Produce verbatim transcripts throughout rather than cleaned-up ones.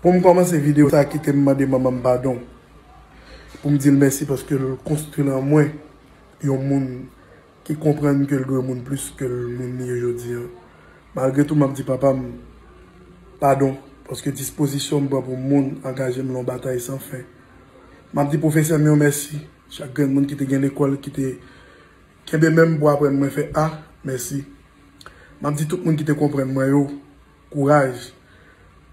Pou m kòmanse videyo sa, kite m mande manman m padon. Pou m di l mèsi paske l konstwi nan mwen yon moun ki konprann ke l dwe moun plis ke l moun li ye jodi a. Malgre tou, m ap di papa m padon paske dispozisyon m pran pou moun angaje m nan yon batay san fen. M ap di pwofesè m yo mèsi, chak grenn moun ki te gen lekòl, ki te kenbe men m pou aprann mwen fè A, mèsi. M ap di tout moun ki te konprann mwen yo, kouraj,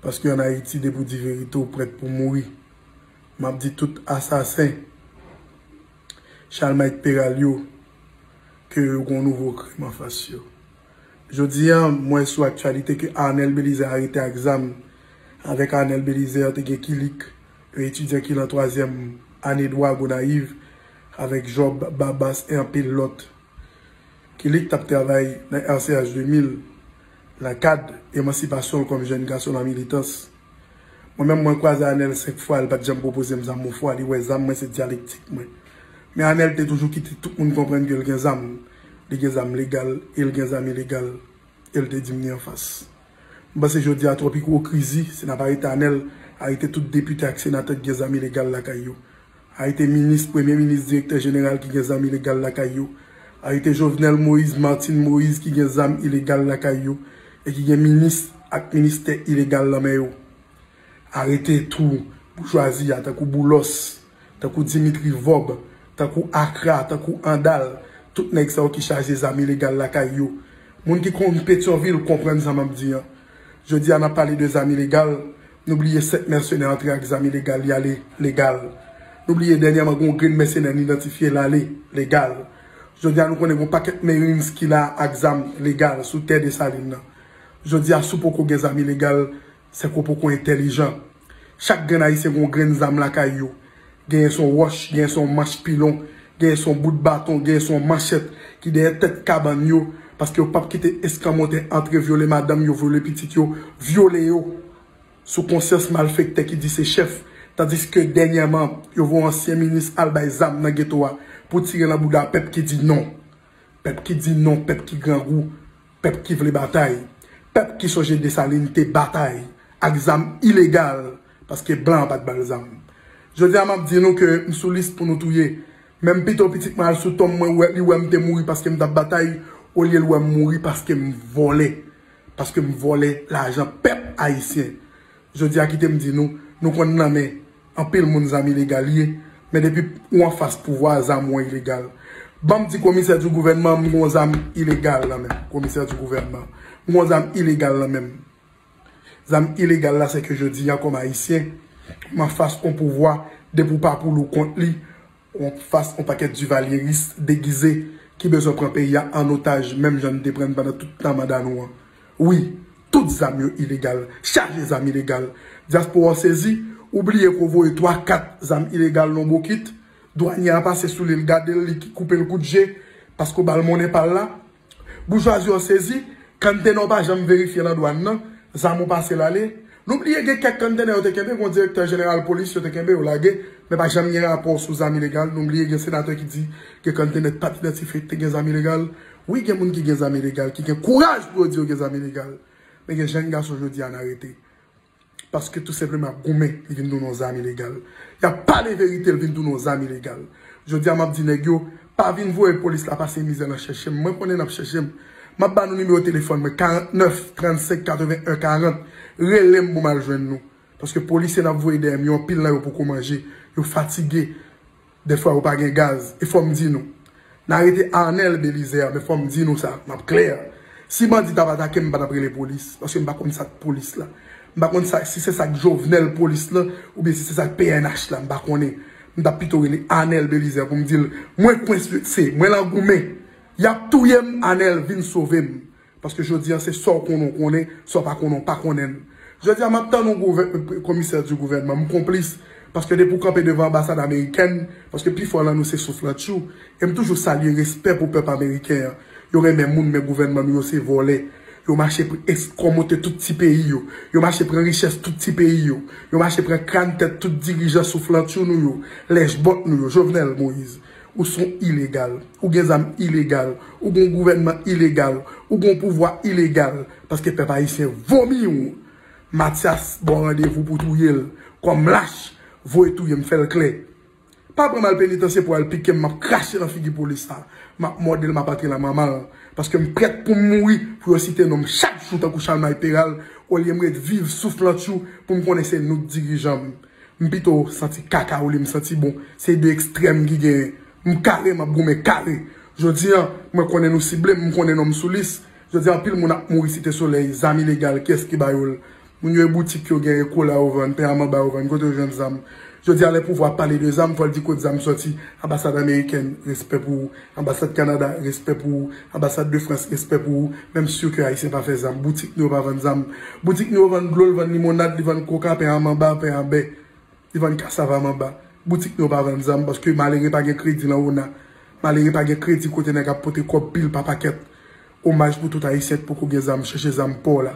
paske ann Ayiti, depi w di verite, w prèt pou mouri. M ap di tout asasen Chalmay Peral yo ke yo gen yon nouvo krim anfas yo. Jodi a, m wè sou aktyalite ke Arnel Belizaire arete ak zam. Avèk Arnel Belizaire, te gen Kilik, yon etidyan ki nan twazyèm ane dwa Gonayiv, avèk Job Babas e anpil lòt. Kilik t ap travay nan R C H de mil, nan kad emansipasyon l kòm jèn gason nan militans. Mwen menm, mwen kwaze Arnel senk fwa, li pa t janm pwopoze m zam yon fwa, li wè zam mwen se dyalektik mwen. Men Arnel te toujou kite tout moun konprann ke l gen zam. Li gen zam legal e l gen zam ilegal, e l te di m li anfas. M panse jodi a twòp ipokrizi, si n ap arete Arnel, arete tout depite ak senatè ki gen zam ilegal lakay yo. Arete minis, premye minis, direktè jeneral ki gen zam ilegal lakay yo. Arete Jovenel Moïse, Martine Moïse ki gen zam ilegal lakay yo e ki gen minis ak ministè ilegal nan men yo. Arete tou boujwazi a, tankou Boulos, tankou Dimitri Vorbe, tankou Akra, tankou Andal, tout nèg sa yo ki chaje zam ilegal lakay yo. Moun ki konn Petyonvil konprann sa m ap di an. Jodi a, n ap pale de zam ilegal, nou bliye sèt mèsenè antre ak zam ilegal, y ale legal. Nou bliye dènyèman gen yon grenn mèsenè n idantifye l ale legal. Jodi a, nou konnen gen yon pakèt Marines ki la ak zam legal sou tè Desalin nan. Jodi a, si w poko gen zam ilegal, se ke w poko entèlijan. Chak grenn Ayisyen gen yon grenn zam lakay yo. Genyen se yon wòch, genyen se yon manch pilon, genyen se yon bout baton, genyen se yon manchèt ki dèyè tèt kabann yo, paske yo p ap kite eskanmòtè antre vyole madanm yo, vyole pitit yo, vyole yo. Sou konsyans malfektè ki di se chèf, tandiske dènyèman, yo voye ansyen minis al bay zam nan geto a pou tire nan bouda pèp ki di non. Pèp ki di non, pèp ki grangou, pèp ki vle batay, pèp ki sonje Desalin te batay ak zam ilegal, paske blan an pa t ba l zam. Jodi a, m ap di nou ke m sou lis pou nou touye. Men m pito pitit mwen al sou tonm mwen, wè, li wè m te mouri paske m t ap batay, olye l wè m mouri paske m vòlè. Paske m vòlè lajan pèp ayisyen. Jodi a, kite m di nou, nou konn nan men anpil moun zam ilegal ye, men depi ou anfas pouvwa, zam ou an ilegal. Ban m di komisè di gouvènman, m gon zam ilegal nan men m. Komisè di gouvènman, m gon zam ilegal nan men m. Zam ilegal la, se ke jodi a, kòm ayisyen, m anfas on pouvwa, depi w pa pou l ou kont li, ou anfas on pakèt divalyeris degize ki bezwen pran peyi a an otaj, menm jan n te pran n pandan tout tan manda nou an. Wi, tout zam yo ilegal, chaje zam ilegal. Dyaspora w sezi, ou bliye ke w voye twa, kat zam ilegal nan bokit, dwanye a pase sou li, l gade l, li koupe l kout je, paske w ba l monnen pa l la. Boujwazi an sezi, kantena w pa janm verifye nan dwàn nan, zam ou pase l ale. Nou bliye gen kèk kantena yo te kenbe, gen direktè jeneral polis yo te kenbe, yo lage, men pa janm gen rapò sou zam ilegal. Nou bliye gen senatè ki di gen kantena ki pa t idantifye ki te gen zam ilegal. Wi, gen moun ki gen zam ilegal, ki gen kouraj pou yo di yo gen zam ilegal. Men gen jèn gason jodi a n arete. Paske tou senpleman ap goumen, li vin tounen yon zam ilegal. Y ap pale verite, li vin tounen yon zam ilegal. Jodi a, m ap di nèg yo, pa vin voye polis la pase mizè nan chèche m. Mwen konnen n ap chèche m. M ap ba nou nimewo telefòn mwen, karant nèf, trannsenk, katreven en, karant. Rele m pou m al jwenn nou. Paske polisye n ap voye dèyè m yo, anpil nan yo poko manje. Yo fatige. Dèfwa yo pa gen gaz. E fò m di nou. N arete Arnel Belizaire, men fò m di nou sa, m ap klè. Si bandi t ap atake m, m pa t ap rele polis, paske m pa konn sa k polis la. M pa konn sa, si se sa k Jovenel polis lan, oubyen si se sa k P N H la, m pa konnen. M t ap pito rele Arnel Belizaire pou m di l, mwen kwense, mwen lan goumen. Y ap touye m, Arnel, vin sove m. Paske jodi a, se sa w konnen, w konnen, sa w pa konnen, w pa konnen l. Jodi a, m ap tann yon gouvè-, komisè di gouvènman, m konplis. Paske depi w kanpe devan anbasad amerikèn, paske pifò nan nou se souflantchou. E m toujou salye respè pou pèp ameriken an. Yo renmen moun, men gouvènman nou yo se vòlè. Yo mache pr-, eskòmote tout ti peyi yo. Yo mache pran richès tout ti peyi yo. Yo mache pran kràn tèt tout dirijan souflantchou nou yo, lèchbòt nou yo, Jovenel Moïse. Ou se yon ilegal. Ou gen zam ilegal. Ou gen yon gouvènman ilegal. Ou gen yon pouvwa ilegal. Paske pèp ayisyen vomi w. Matyas ba w randevou pou touye l. Kòm lach, voye touye m, fè l klè. Pa pran m al penitansye pou al pike m, m ap krache nan figi polis la. M ap mòde l, m ap antre nan manman l. Paske m prèt pou m mouri, pou yo site non m chak jou tankou Chalmay Peral, olye m ret viv souf lantchou pou m konnen se nou k dirijan m. M pito santi kaka olye m santi bon. Se de ekstrèm ki genyen. M kare, m ap goumen kare. Jodi a, mwen konnen nou sible m, m konnen non m sou lis. Jodi a, anpil moun ap mouri Site Solèy, zam ilegal, kiyès ki ba yo l? Moun yo e boutik yo genyen, kola yo vann, pen a manba yo vann, kote yo jwenn zam? Jodi a, lè pouvwa ap pale de zam, fò l di kot zam sòti. Anbasad amerikèn, respè pou ou. Anbasad Kanada, respè pou ou. Anbasad de Frans, respè pou ou. Men m si ke Ayisyen pa fè zam. Boutik nou yo pa vann zam. Boutik nou yo vann dlo, l vann limonad, li vann koka, pen a manba, pen a bè. Li vann kasav a manba. Boutik nou yo pa vann zam, paske malere pa gen kredi nan ona. Malere pa gen kredi kote nèg ap pote kòb pil pa pakèt. Omaj pou tout Ayisyen k poko gen zam, chèche zam pa w la.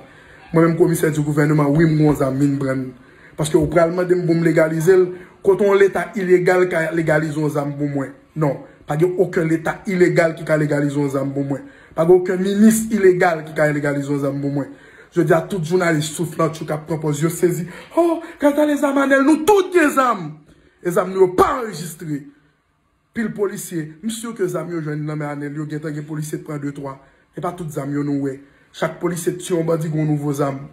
Mwen menm komisè di gouvènman, wi m gon zam, vin pran l. Paske ou pral mande m pou m legalize l, kote yon leta ilegal ka legalize yon zam pou mwen? Non, pa gen okenn leta ilegal ki ka legalize yon zam pou mwen. Pa gen okenn minis ilegal ki ka legalize yon zam pou mwen. Jodi a, tout jounalis souf lantchou k ap pran pòz yo sezi. Oh, gad ale zam Anèl, nou tout gen zam! E zam nou yo pa anrejistre. Pil polisye, m si ke zam yo jwenn nan men Anèl yo, gentan gen polisye k pran de twa. E pa tout zam yo nou wè. Chak polisye k tiye yon bandi gen yon nouvo zam.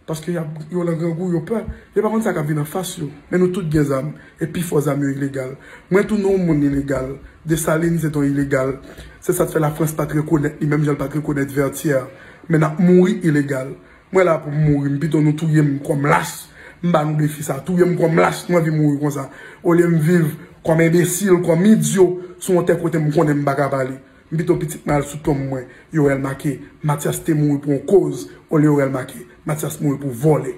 Paske y ap, yo nan grangou, yo pè. Yo pa konn sa k ap vin anfas yo. Men nou tout gen zam. E pifò zam yo ilegal. Mwen tou nou moun ilegal. Desalin se t on ilegal. Se sa k fè Lafrans pa t rekonèt li, menm jan l pa t rekonèt Vètyè. Men n ap mouri ilegal. Mwen la pou m mouri, m pito nou touye m kòm lach. M ba nou defi sa, touye m kòm lach, m anvi mouri konsa. Olye m viv kòm enbesil, kòm idyo, sou yon tè kote m konnen m pa ka pale. M pito pitit mwen al sou tonm mwen, yo wè l make, Matyas te mouri pou yon koz, olye yo wè l make, Matyas mouri pou vòlè.